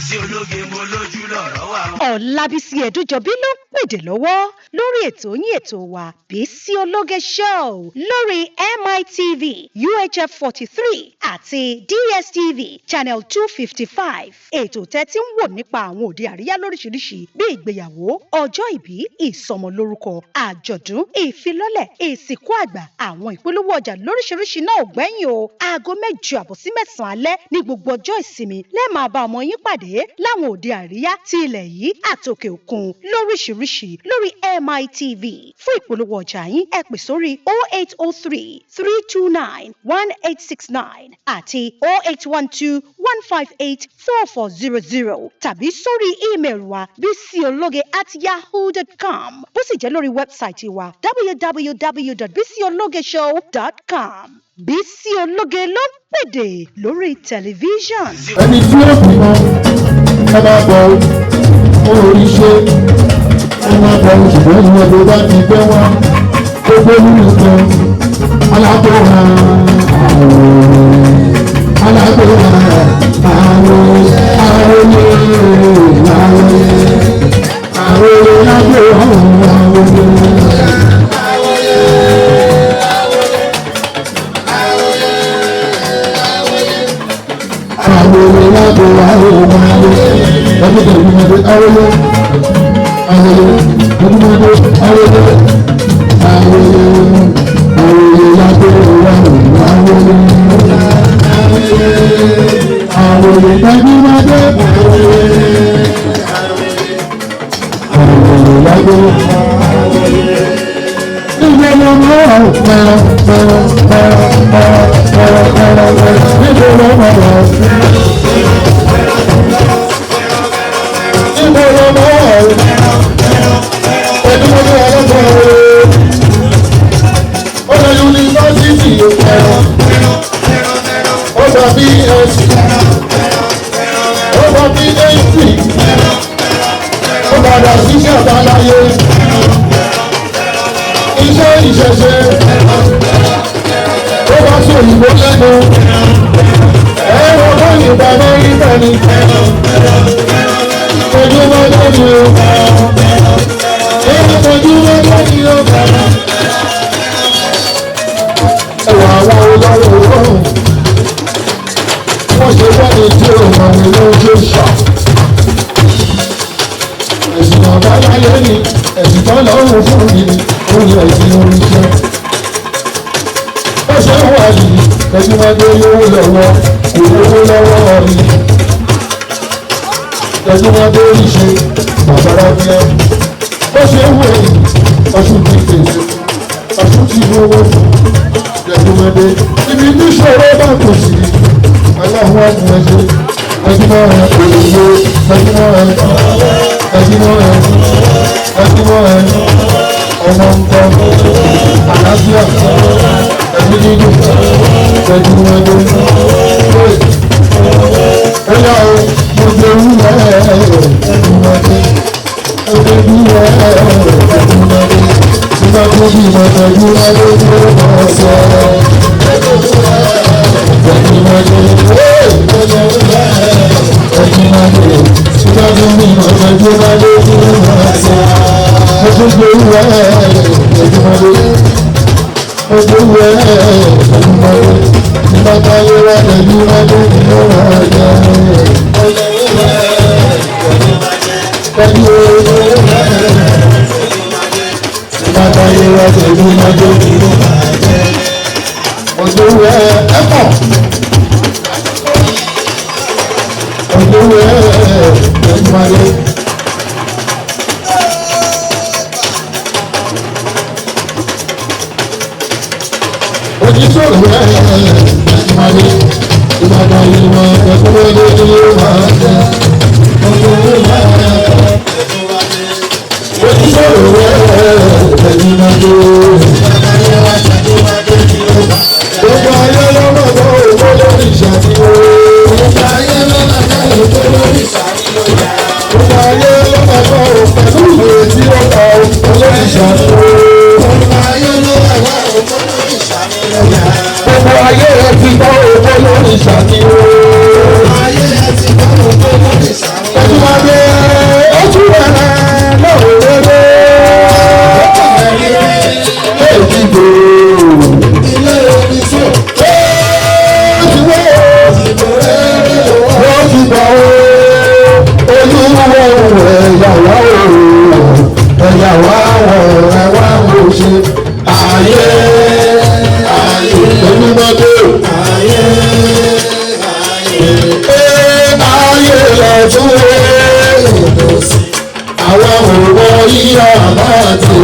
Bísí Ológe mo lójú lọ̀rọ̀ wà. Ọlábísí Ẹ̀dújọbí ló ń pèdè lọ́wọ́ lórí ètò yín, ètò wa, Bísí Ológe Show, lórí MITV UHF 43 àti DSTV channel 255. Ètò tẹ́tí ń wò nípa àwọn òde àríyá lóríṣiríṣi bíi ìgbéyàwó, ọjọ́ ìbí, ìsọmọlórúkọ, àjọ̀dún, ìfilọ́lẹ̀, ìsìnkú àgbà, àwọn ìpolówó ọjà lóríṣiríṣi náà ò gbẹ́yìn o. Aago 8:30 sí 9 alẹ́ ní gbogbo ọjọ́ ìsinmi lẹ́ẹ̀ máa bá ọmọ yín pàdé láwọn òde àríyá ti ilẹ̀ yìí àtòkè òkun lóríṣiríṣi lórí MITV. Fún ìpolówó ọjà yín, ẹ pè sórí 0803 329 1869 àti 0812 158 4400 tàbí sórí ímeèlì wa bísíológe@yahoo.com, bó sì jẹ́ lórí wẹ́bsáìtì wa www.bísíológeshow.com. Bísí Ológe ló ń pèdè lórí tẹlifíṣàn. Ẹni tí ó bímọ, ẹ máa bọ̀ ó orí ṣe, ẹ máa bọ̀ ó. Ṣùgbọ́n ìwọ̀n tó bá ti gbẹ́ wá gbogbo nínú kan alágbóhàn alágbóhàn àwọn àwòye àwòye àwòye alágbóhàn àwòye. Àwòye lágbóhàn àwòye ẹgbẹ́ àwòye àwòye ẹgbẹ́ àwòye àwòye àwòye lágbóhàn àwòye àwòye gbajúmọ̀dé àwòye àwòye lágbóhàn. Nígbà wo ni ó pẹ̀rọ pẹ̀rọ pẹ̀rọ pẹ̀rọ pẹ̀rọ pẹ̀rọ pẹ̀rọ níbo ló mọ̀ ọ́? Níbo ló mọ̀ ọ́? Ẹdúmọdé ọlọ́gbọ̀n o. Ó lọ yunifásitì pẹ̀rọ. Ó gba BSc. Ó gba PhD. Ó padà síṣẹ́ àbáláyé. Iṣẹ́ ìṣẹ̀ṣe. Ó bá sí òyìnbó lẹ́nu. Ẹ̀rọ báyìí bá Amẹ́ríkà ni. Ojúmọ́ lónìí o. Ojúmọ́ lónìí o. Ẹwà àwọn olówó olóhùn. Wọ́n ṣe wọ́n ní tí ó mọ̀ ní lójú ṣà. Ẹ̀sìn àbáláyé ni ẹ̀sìn tó lọ́rùn fún mi ni ó ní ẹ̀sìn oríṣẹ́. Ó ṣe ń wà yìí, ẹni máa gbé lówó lọ́wọ́, kò lówó lọ́wọ́ rí. Ẹni máa gbé ríṣe, bàbára bíẹ́. Ó ṣe ń wò yìí, ọṣù ti pèsè, ọṣù ti lówó fún. Ẹni máa dé, ibi tí ìṣòro bá kò sí, aláwọ̀ ọ̀gbìn ẹ̀ṣẹ̀. Ẹni máa rẹ̀ òyìnbó, ẹni máa rẹ̀, ẹni máa rẹ̀, ẹni máa rẹ̀, ọmọ nǹkan, àlàáfíà, ẹ̀mí dídùn, ẹ̀dùnmọ̀dé. Ó yá o, mo gbé wúlẹ̀ ẹ̀dùnmọ̀dé. Mo gbé wúlẹ̀ ẹ̀dùnmọ̀dé. Nígbà tó bí mo tọ́jú láyé tó mọ̀ sọ. Ẹ̀dùnmọ̀dé. Ẹ̀dùnmọ̀dé. Nígbà tó bí mo tọ́jú láyé tó mọ̀ sọ. Mo tún gbé wúlẹ̀ ẹ̀dùnmọ̀dé. Ojú ẹ̀ ẹ̀dùnmọ̀dé. Nígbà táyé wá ẹ̀dùnmọ̀dé ni ó wà jẹ́. Pẹ̀lú nígbà táyé wá ẹ̀dùnmọ̀dé ni ó wà jẹ́. Ojú ẹ̀ ẹ̀pọ̀. Ojú ẹ̀ ẹ̀dùnmọ̀dé. Ojísọ̀rọ̀ ẹ̀ẹ́dẹ̀ẹ́dẹ́gbẹ̀rún ìbàdàn ìmọ̀ ẹ̀kúnrẹ́dẹ́ ní máa jẹ́ ojísọ̀rọ̀ ẹ̀ẹ́dẹ̀ẹ́dẹ́gbẹ̀rún. Gbogbo ayé lọ́mọ tó owó lórí ìṣàkíyó. Gbogbo ayé lọ́mọ tó owó lórí ìṣàkíyó. Gbogbo ayé lọ́mọ tó owó pẹ̀lú ìwé tí ó kọ owó lórí ìṣàkíyó. Gbogbo ayé ẹ ti gbọ́ owó lórí ìṣàkíyó.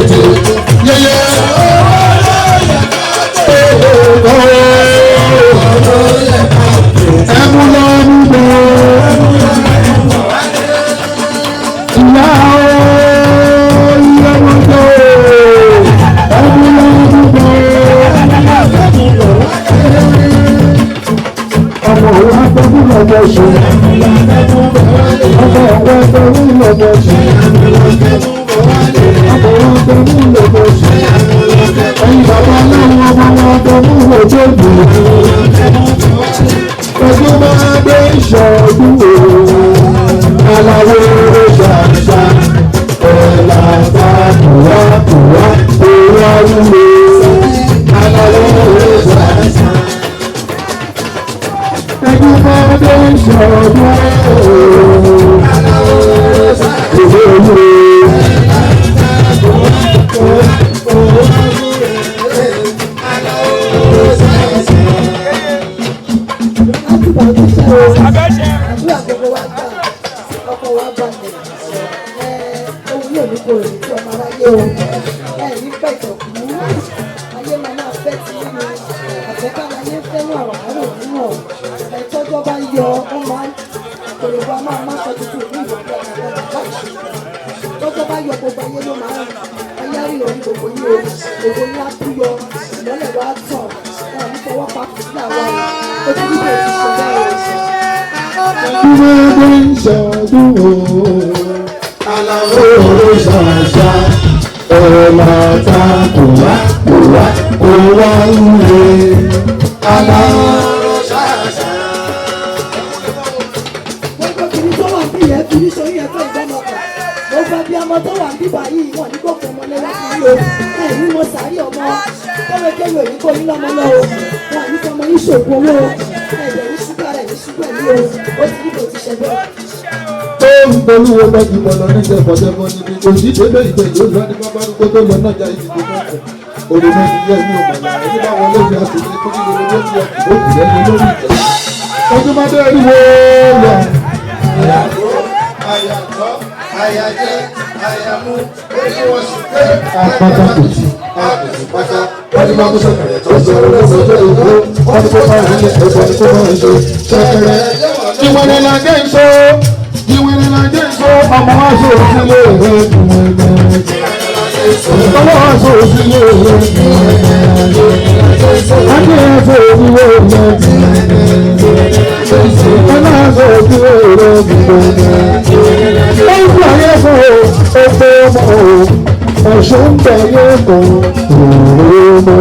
tètè yẹyẹ. Ẹmu lọ mú bọ̀. Ìyá o, ìyá wọn tó. Ẹmu lọ mú bọ̀. Ọmọ òun agbẹ́bí lọ́jọ́ ṣe. Ọmọ òun agbẹ́bí lọ́jọ́ ṣe. Ọmọ òun agbẹ́bí lọ́jọ́ ṣe. Ẹyin bàbá aláwọ̀ ọmọ wọn agbẹ́bí lọ́jọ́ gbé. Ọdún máa gbé ìṣọ̀dún o. Aláwo ṣàṣà. Ẹ̀là bá kùwá kùwá òun awúwo. Aláwo ṣàṣà. Ẹdún máa gbé ìṣọ̀dún o. Ìwé olúwo. Àdúrà gbogbo wa gbà, ọkọ wa balẹ̀. Ẹ ohun yóò ní kò ní tí ọmọ aráyé o. Ẹ ní pẹ̀tọ̀ kú, ayé máa máa fẹ́ ti nínú àfẹ́kálẹ̀, ayé ń fẹ́ ní ọ̀rọ̀ àárò nínú ọ̀. Ẹ tọ́jọ́ bá yọ, ó máa kòlòbó, a máa má sọ tuntun ní ìwà dáadáa láì ṣe. Tọ́jọ́ bá yọ, gbogbo ayé ló máa ń ayé á rí orí gbogbo yín o. Gbogbo yín á kú yọ, ìmọ́lẹ̀ wa á tàn. Wọn ò ní fọwọ́ pa fìtílà wa o. Ó ti rí bẹ́ẹ̀, ti ṣe bẹ́ẹ̀ o. Ẹdún ìṣọ̀dún o. Aláwo ṣàṣà. Ẹ̀là ta kùwá kùwá kùwá ń lè. Aláwo ṣàṣà. Gbogbo kìíní tó wà bí yẹn fi nítorí yẹn fẹ́ ìgbọ́mọkàn. Gbogbo abiyamọ tó wà níbà yìí, wọn ní gbòkè ọmọ lẹ́wọ́ fún yìí o. Ẹ ní mo sàárì ọmọ kéwékéwé òní kò ní lọ́mọ lọ o. Wọn ní fọmọ yín ṣògùn owó o. Ẹ̀jẹ̀ ní ṣúgà rẹ̀ ní ṣúgà ní o. Ó ti ní kò ti ṣe bẹ́ẹ̀. Tó ń polówó lọ́jú bọ̀lọ́ ní tẹ̀fọ̀tẹ̀fọ̀ níbi òjì débẹ̀ ìgbẹ́ yóò lọ ní bábá arúgbó tó lọ náà já ìdìbò mọ́kọ̀. Òrùn náà ti yẹ ní òmàlà ẹni bá wọlé ní àtúnṣe tó ní gbogbo ní ọkùnrin òkú lẹ́nu lórí ìtẹ́. Ọdún bá dé rí wo lọ. Àyàgbó, àyàgbọ́, àyàjẹ, àyàmú, oníwọ̀sùn pé Apáta kò sí. àkùtù pátá. Wọ́n ní bá kó sọ̀kẹ̀rẹ̀ tó sọ̀rọ̀ lọ́sọ̀rọ̀ ìlú. Wọ́n ní kó bá wọn ní ẹ̀fọ́ ní kó bá wọn ṣe sọ̀kẹ̀rẹ̀. Ìwẹ̀rẹ̀ là jẹ́ ìṣó. Ìwẹ̀rẹ̀ là jẹ́ ìṣó. Ọmọ wa ṣe òsínlẹ̀ rẹ̀ ìwẹ̀rẹ̀. Ọmọ wa ṣe òsínlẹ̀ rẹ̀ ìwẹ̀rẹ̀. Adé ṣe òsínlẹ̀ rẹ̀ ìwẹ̀rẹ̀. Ọlá ṣe òsínlẹ̀ rẹ̀ ìwẹ̀rẹ̀. Ó ń gbà yẹ fún o, ó fẹ́ ọmọ o. Ọ̀ṣun ń bẹ̀ yẹ kàn òun mọ́.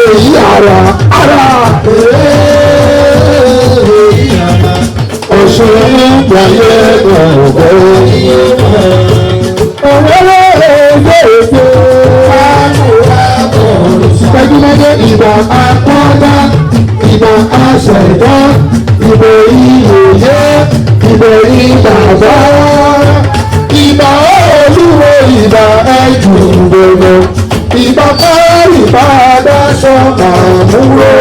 Èyí ara ara ọ̀ṣun ń bẹ̀ yẹ kàn òun mọ́. Ọ̀rẹ́rẹ́ ẹgbẹ́ ètò gbajúmọ̀dé, ìbà akọ́dá, ìbà aṣẹ̀dá, ìbò ìyèyé, ìbò ìbàbá, ìbà olúwo, ìbà ẹ̀jù gbogbo, ìbà fárí bá dáṣọ màmúrò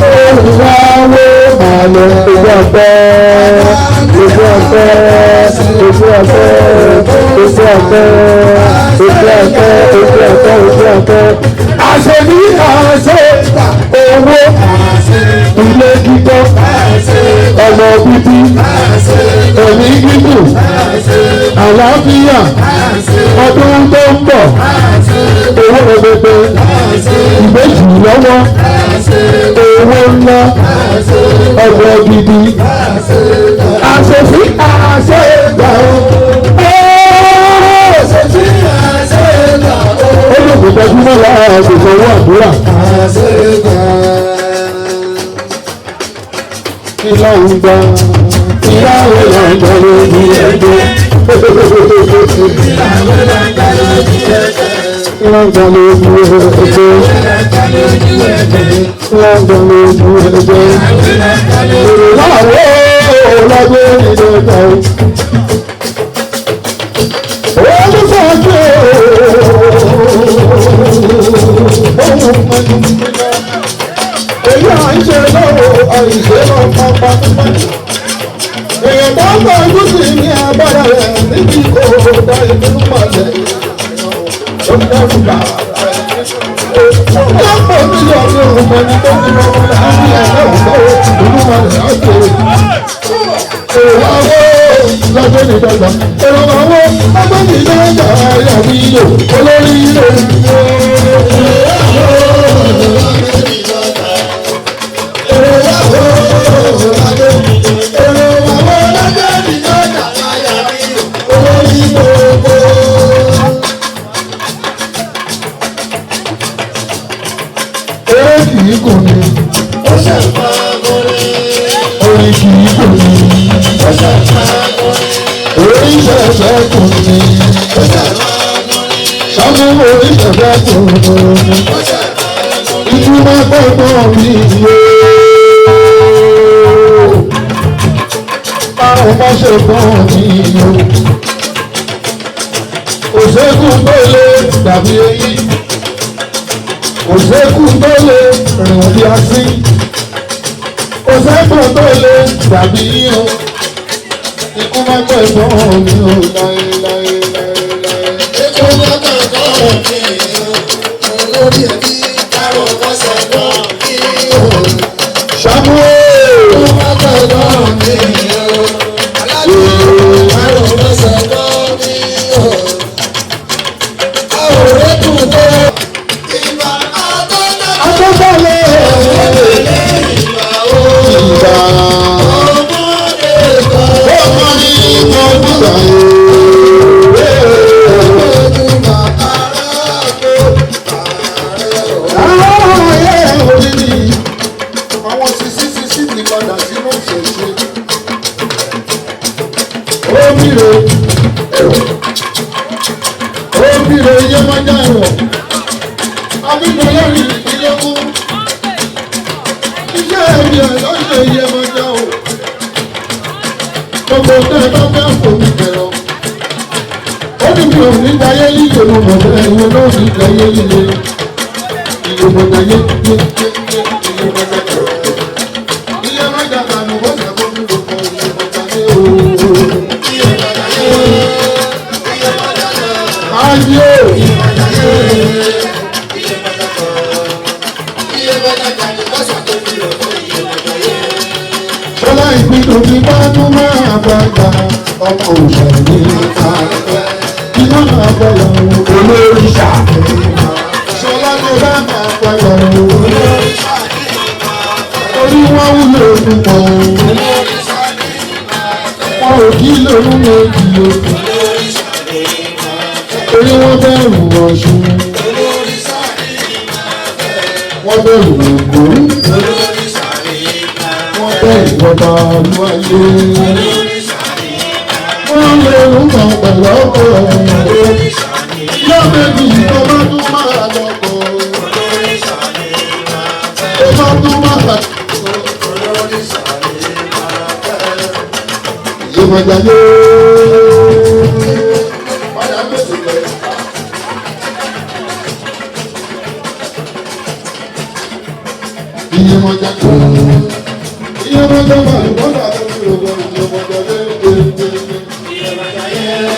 olùwàwò màlẹ̀ ojú ọ̀pẹ, ojú ọ̀pẹ, ojú ọ̀pẹ, ojú ọ̀pẹ, ojú ọ̀pẹ, ojú ọ̀pẹ, ojú ọ̀pẹ. Àṣẹ ní àṣẹ owó, ilé kíkọ́, ọmọ bíbí, ẹ̀mí gígùn, àlàáfíà, ọdún tó ń bọ̀, owó rẹpẹtẹ, ìbejì lọ́wọ́, owó ńlá, ọgbẹ́ gidi, àṣẹ sí àṣẹ ìgbà ó. Ó lè kó tọ́jú mọ́ lára àṣẹṣẹ owó àdúrà. Kí ló ń gbà? Ìyáwó là ń gbà lórí ẹgbẹ́. Kí ló ń gbà lórí ẹgbẹ́? Kí ló ń gbà lórí ẹgbẹ́? Ìyáwó lọ́gbẹ́ ìdẹ́gbẹ́. Olùfọ̀jọ́ èyí à ń ṣe lọ́wọ́ àìṣe lọ pápá. Èèyàn tó ń bọ̀ ojú sí ní agbára rẹ̀ níbi kò Ó dá inú mọ̀lẹ́ ó dẹ́rù bá ọ̀pọ̀ mílíọ̀nù ọmọ ní tó ní ọmọ láti ẹ̀rọ ògbọ́wọ́ olúmọ̀lẹ́ àti èrò àwọ̀ lọ́jọ́ ìdọ́gba èrò àwọ̀ lọ́jọ́ ìdọ́gba ayọ̀ mi yò olórí ilé èrò àwọ̀ lọ́jọ́ ìdọ́gba ayọ̀ mi yò olórí gbogbo. Eré kìí kò ní. Ó ṣàpá orin. Orin kìí kò ní. Ó ṣàpá orin. Orí ṣẹ̀ṣẹ̀ kò ní. Ó ṣàpá orin. Ṣàmú orí ṣẹ̀ṣẹ̀ kò ní. Ó ṣàpá orin. Ìtumọ̀ gbọ́dọ̀ mi yé. Báwo má ṣe gbọ́n mi yó? Kò sékùn tó lè dàbí eyín. Kò sékùn tó lè rìn bí asín. Kò sékùn tó lè dàbí yíyan. Ikú má gbọ́ ìgbọ́n mi ò láé láé láé láé. Ikú má gbọ̀ngàn mi o. Olórí ẹbí kárò kọ́sẹ̀ gbọ́n mi o. Ṣàmú Ikú má gbọ̀ngàn mi o. Aládùúgbò kárò kọ́sẹ̀ gbọ́n mi o. Àwòrán kù tó. Ìgbà àtọ́tọ́. Akọ́sọ̀lẹ̀ Ìgbà o. ìgbà. Ọmọdé kan. Ọmọ ní ìmọ̀ nígbà yẹn. Ojúmọ̀ aráàlú. Ààrẹ o. Ààyè òdìdí. Àwọn sisi sisi ti padà sínú ìṣẹ̀ṣe. Ó bìrè ẹ̀rọ. Ó bìrè Yemọja ẹ̀rọ. Abíjọ lórí ìdílógún. Iṣẹ́ ẹ̀mí ẹ̀ lọ́sẹ̀ Yemọja o. Gbogbo tẹ́ ẹ bá fẹ́ fòmí bẹ̀rọ. Ó ní mi ò ní jayé líle mo mọ̀ bẹ́ẹ̀ ìwọ náà ní jayé líle. Ìyèmọ̀jà yé yé yé yé ìyèmọ̀jà kẹ̀kẹ́. Ìyèmọ̀jà kànú bó ṣe kó mi lò fún ìyèmọ̀jà yé o. Ayé o. Ṣọlá ìpinnu ti bá tún máa bá gbà ọmọ òṣèlú nípa. Iná máa bọ̀ lọ́wọ́ olóríṣà. Ṣọlá ló bá máa bọ̀ lọ́wọ́. Orí wọn wúlò púpọ̀. Wọn ò kí lóru méjì o. Torí wọ́n bẹ̀rù Ọ̀ṣun. Wọ́n bẹ̀rù Ògún. Wọ́n bẹ̀rù ọba olúwayé. Wọ́n lè rúkọ pẹ̀lú ọkọ̀. Lọ́bẹ̀bí tó bá tún máa lọ́kọ̀. Tó bá tún máa lọ́kọ̀. Ìyèmọ̀jà yé. Padà gbèsè lọ. Ìyèmọ̀jà kò. Ìyèmọ̀jà máa ń bọ́ sàtọ́ sí ọgbọ́n ìyèmọ̀jà lé lé lé.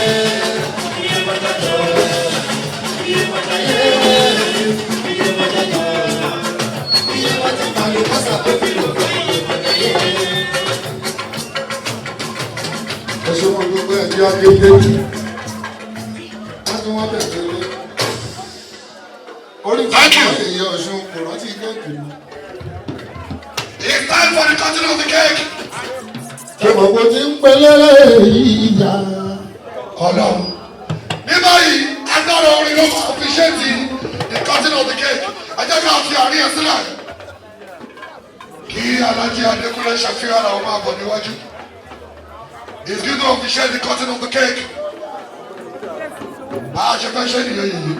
Ẹ̀ṣọ́ wọn gbogbo ẹ̀jẹ̀ akéde. Láti wọ́n bẹ̀rẹ̀ lé. Orí Thank you. fún èyí Ọ̀ṣun kò rántí kéèkì mi. It's time for the cutting of the cake. Ṣé gbogbo ti ń pelére ìyá? Ọlọ́run. Ní báyìí, agbára orin ló máa officiate the cutting of the cake. Ẹ jẹ́ ká fi àárín ẹ̀ sílẹ̀. Kí Alhaji Adékúnlé ṣàfihàn àwọn máa bọ̀ níwájú. He's going to officiate the cutting of the cake. Bá a ṣe fẹ́ ṣe nìyẹn yìí.